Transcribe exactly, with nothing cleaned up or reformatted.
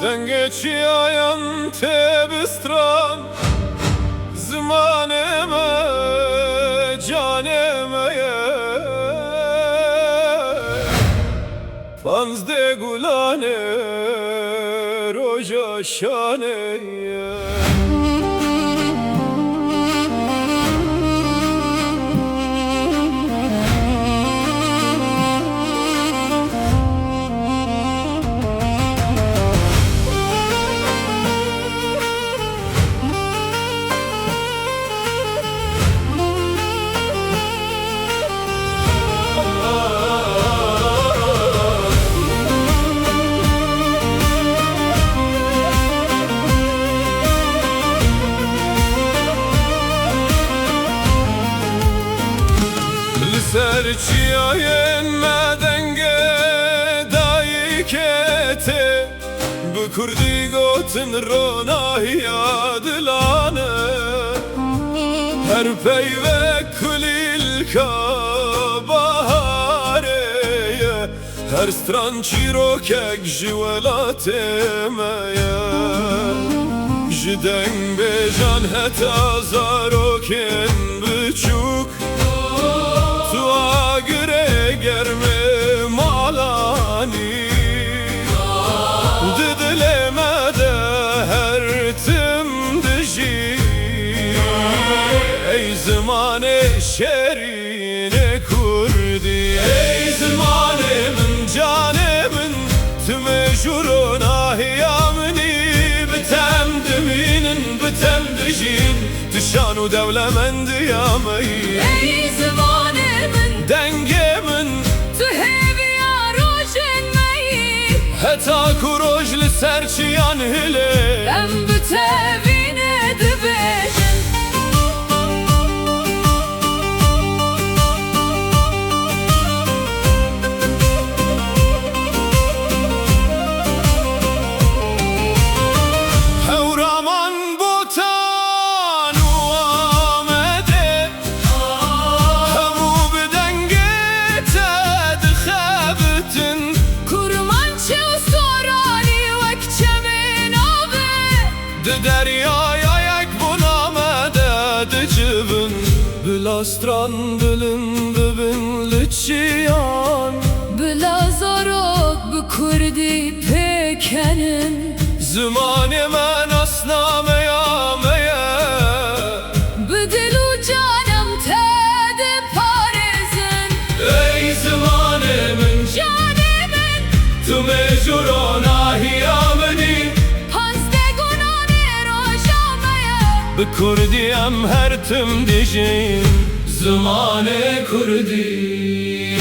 Dengê çiyayan tê bi stran, zimanê me, canê me ye. Panzdeh gulanê roja şanê ye. Li ser çiyayên me dengê dayikê tê, bi kurdî gotin ronahiya dilan e. Her peyvek kulîlka baharê ye, her stran çîrokek ji welatê me ye. Ji dengbêjan heta zarokên biçûk, tu agirê germê malanî. Di dilê me de her tim dijî. Ey zimanê şêrînê kurdî, ey zimanê min, canê min, tu mêj û ronahiya min î. Bi te em dimînin, bi te em dijîn, tu şan û dewlemendiya me yî. Ey zimanê min, dengê min, tu hêviya rojên me yî. Heta ku roj li ser çiyan hilê, em bi tevî ne dibêjin. Hewraman, Botan û Amedê, hemû bi dengê te dixebitin. Kurmanc û Soranî wek çemên avê, di deryaya yekbûna me de dicivin. Bila stran bilind bibin li çiyan, bila zarok bi kurdî pêkenin. Zimanê me nasnameya me ye, bi dil û can em te diparêzin. Ey zimanê min, canê min, tu mêj û ronahiya min î. Panzdeh gulanê roja me ye, bi kurdî em her tim dijîn. Zimanê kurdî.